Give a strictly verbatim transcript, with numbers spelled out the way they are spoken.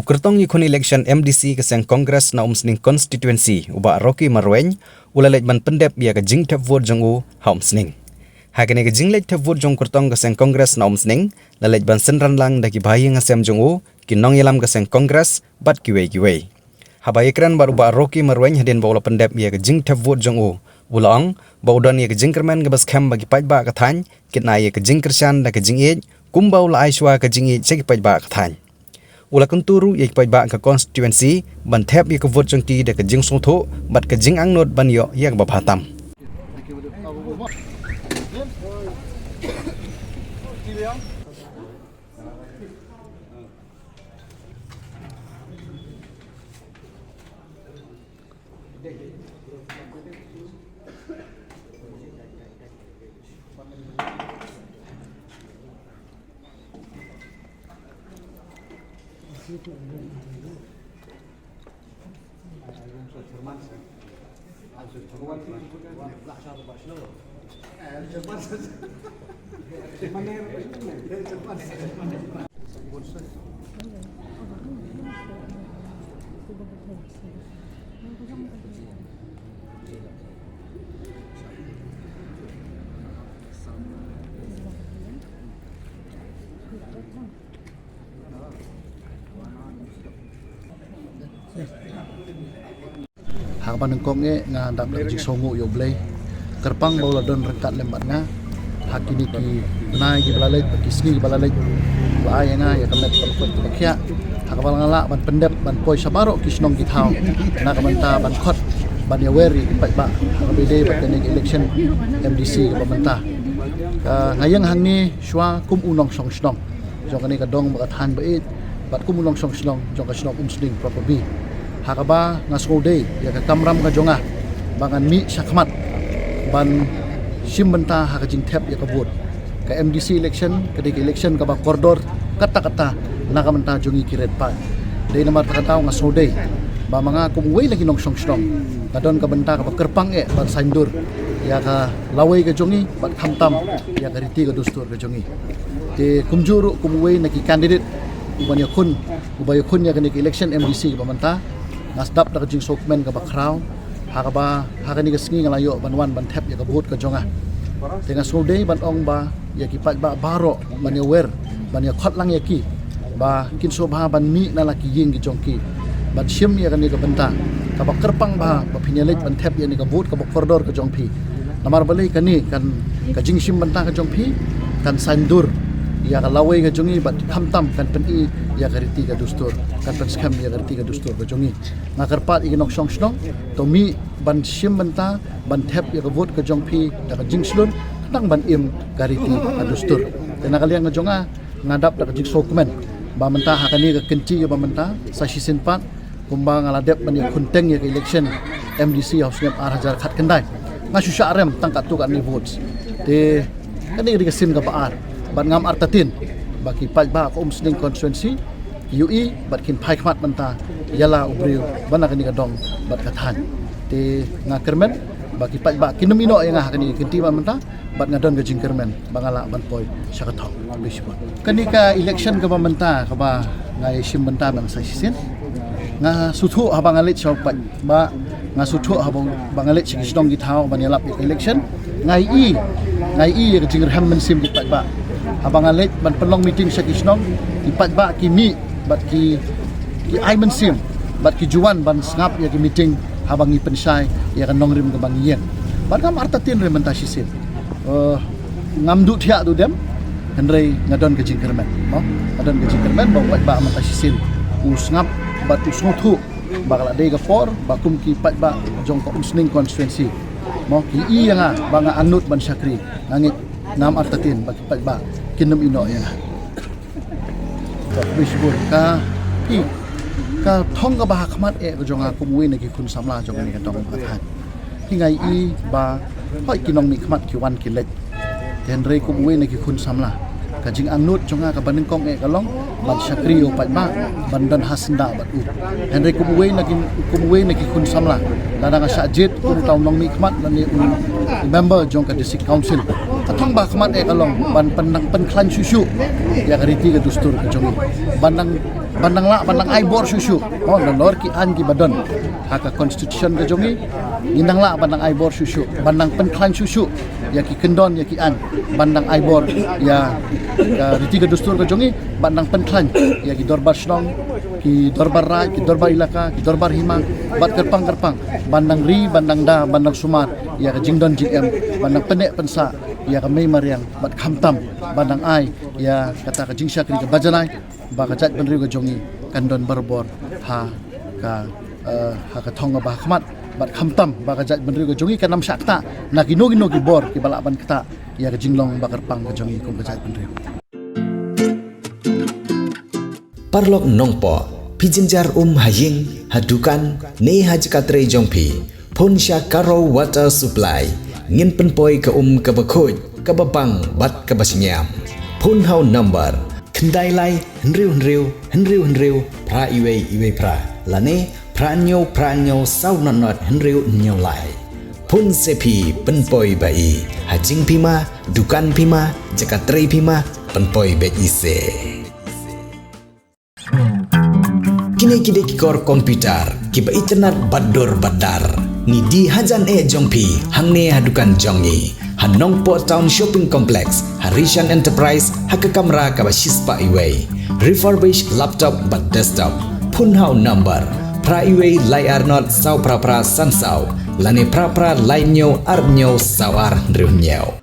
Kyrtong ïakhun election M D C ka seng Congress na Umsning constituency, u Bah Rocky Marwein, u la leit ban pyndep ïa ka jingthep vote jong u ha Umsning. Ha kane ka jingleit thep vote jong u kyrtong ka seng Congress na Umsning, la leit ban synran lang da ki bahaïing hasem jong u, ki nongïalam ka seng Congress, bad kiwei kiwei. Haba ïakren bad u Bah Rocky Marwein hadien ba u la pyndep ïa ka jingthep vote jong u, u la ong ba u don ïa ka jingkyrmen kaba skhem ba ki paidbah ka thaiñ kin ai ïa ka jingkyrshan da ka jingïeit, kumba u la ai shuwa ka jingïeit sha ki paidbah ka thaiñ. U la kyntu ruh ïa ki paidbah ka constituency ban thep ïa ka vote jong ki da ka jingsngewthuh bad ka jingangnud ban ïoh ïa kaba bha tam. Ha kaba nyngkong eh nga dap da ka jingsngewnguh ïa U Blei kyrpang ba u la don ryngkat lem bad nga ha kine ki bnai kiba la leit, ki sngi kiba la leit. U la ai ïa nga ïa ka met kaba koit kaba khiah ha kaba nga lah ban pyndep ban poi sha baroh ki shnong ki thaw na ka bynta ban khot ban ïawer ïa ki paidbah ha kaba ïadei bad kane ka election M D C kaba mynta. Ka, nga ïeng hangne shuwa kum u nongshong shnong jong kane ka dong bad ka thaiñ ba ïeit, bad kum u nongshong shnong jong ka shnong Umsning proper B. Ha kaba nga sngewdei ïa ka kamram ka jong nga ba ngan mih shakhmat ban shim bynta ha ka jingthep ïa ka vote. Ka M D C election ka dei ka election kaba kordor katta katta na ka bynta jong ngi ki riewpaid. Dei namar kata ka daw nga sngewdei ba ma nga kum uwei na ki nongshong shnong nga don ka bynta kaba kyrpang eh ban saiñdur ïa ka lawei ka jong ngi bad khamtam ïa ka riti ka dustur ka jong ngi. Te kumjuh ruh kum uwei na ki candidate uban ïakhun, uba ïakhun ïa kane ka election M D C kaba mynta, nga sdap da ka jingsngewkmen kaba khraw ha kaba ha kane ka sngi nga la ïoh ban wan ban thep ïa ka vote ka jong nga. Te nga sngewdei ban ong ba ïa ki paidbah baroh ban ïawer ban ïakhot lang ïa ki ba kin sngewbha ban mih na la ki ïing ki jong ki ban shim ïa kane ka bynta kaba kyrpang bha ba phin ïaleit ban thep ïa kane ka vote kaba kordor ka jong phi. Namar balei kane kan, ka jingshim bynta ka jong phi kan saiñdur ïa ka lawei ka jong ngi bad khamtam kan pyni ïa ka riti ka dustur, kan pynskhem ïa ka riti ka dustur ka jong ngi. Nga kyrpad ïa ki nongshong shnong to mih ban shim bynta ban thep ïa ka vote ka jong phi da ka jingshlur khnang ban im ka riti ka dustur. Te na ka liang ka jong nga nga dap da ka jingsngewkmen ba mynta ha kane ka kynti kaba mynta sa shisien pat kumba nga la dep ban ïakhun teng ïa ka election M D C ha u snem ar hajar khatkhyndai nga shu shah rem tang katto katne votes. Te kane ka dei ka sien kaba ar bad ngam artatien ba ki paidbah ka Umsning constituency ki ïohi bad kin phai khmat mynta ïa la u briew ba na kane ka dong bad ka thaiñ. Te nga kyrmen ba ki paidbah kin ym ïehnoh ïa nga ha kane ka kynti ba mynta bad nga don ka jingkyrmen ba nga lah ban poi sha ka thong. Kane ka election kaba mynta kaba nga ïashim bynta ba nga sa shisien, nga sngewthuh haba nga leit sha u paidbah, nga sngewthuh haba ba nga leit sha ki shnong ki thaw ban ïalap ïa ka election. Nga ïohi, nga ïohi ïa ka jingrhem mynsiem ki paidbah haba nga leit ban pynlong meeting sha ki shnong, ki paidbah ki mih bad ki, ki ai mynsiem bad ki ju wan ban sngap ïa ki meeting haba ngi pynshai ïa ka nongrim kaba ngi ïeng. Bad ngam artatien re mynta shisien. Eh, ngam duh thiah duh dem, hynrei nga don ka jingkyrmen, no? Nga don ka jingkyrmen ba u paidbah mynta shisien u sngap bad u sngewthuh ba ka la dei ka por ba kum ki paidbah jong ka Umsning constituency, no, ki ïohi ïa nga ba nga angnud ban shakri. Nga ngeit, ngam artatien ba ki paidbah kin ym ïehnoh ïa nga. Ka bishbur ka phi ka thong kaba ha khmat eh ka jong nga kum uwei na ki khun samla jong kane ka dong ka thaiñ. Phi, nga ïohi ba hooid ki nongmihkhmat ki wan ki leit. Te hynrei kum uwei na ki khun samla, ka jingangnud jong nga kaba nyngkong eh ka long ban shakri ïa u paidbah, ban don ha syndah bad u. Hynrei kum uwei na ki, kum uwei na ki khun samla, lada nga shah jied kum uta u nongmihkhmat lane u, u member jong ka District Council, Ka thong ba khmat eh ka long ban pyndang pynkhlaiñ shuh shuh ïa ka riti ka dustur ka jong ngi. Ban dang ban dang lah ban dang ai bor shuh shuh. Oh, nalor ki aiñ ki ba don ha ka constitution ka jong ngi, ngin dang lah ban dang ai bor shuh shuh, ban dang pynkhlaiñ shuh shuh ïa ki kyndon ïa ki aiñ, ban dang ai bor ïa ka riti ka dustur ka jong ngi, ban dang pynkhlaiñ ïa ki dorbar shnong, ki dorbar raid, ki dorbar ilaka, ki dorbar hima, bad kyrpang kyrpang, ban dang ri, ban dang da, ban dang sumar ïa ka jingdon jingem, ban dang pynneh pynsah ïa ka mei mariang, bad khamtam ban dang ai ïa kata ka jingshakri kaba janai, ba ka jaitbynriew ka jong ngi kan don barabor ha ka, eh, ha ka thong ba khmat, bad khamtam ba ka jaitbynriew ka jong ngi kan ym shah ktah na kino kino ki bor kiba lah ban ktah ïa ka jinglong ba kyrpang ka jong ngi kum ka jaitbynriew. Paralok Nongpoh, phi jynjar um ha ïing, ha dukan, ne ha jaka trei jong phi, phone sha Karo Water Supply. Ngin pynpoi ka um kaba khuid, kaba bang bad kaba shngiam. Phone ha u number khyndai lai hynriew hynriew hynriew hynriew phra iwei iwei phra, lane phra hynñiew phra hynñiew saw nod nod hynriew hynñiew lai. Phone se phi, pynpoi ba i, ha jingpima, dukan pima, jaka trei pima, pynpoi beit i se. Kine ki dei ki kor computer kiba itynnad bad dur bad dar. Ngi die hajan eh jong phi hangne ha dukan jong ngi ha Nongpoh Town Shopping Complex, ha Rishan Enterprise, ha ka kamra kaba shispah iwei. Refurbish laptop bad desktop. Phone ha u number phra iwei lai ar nod saw phra phra san saw, lane phra phra lai hynñiew ar hynñiew saw ar hynriew hynñiew.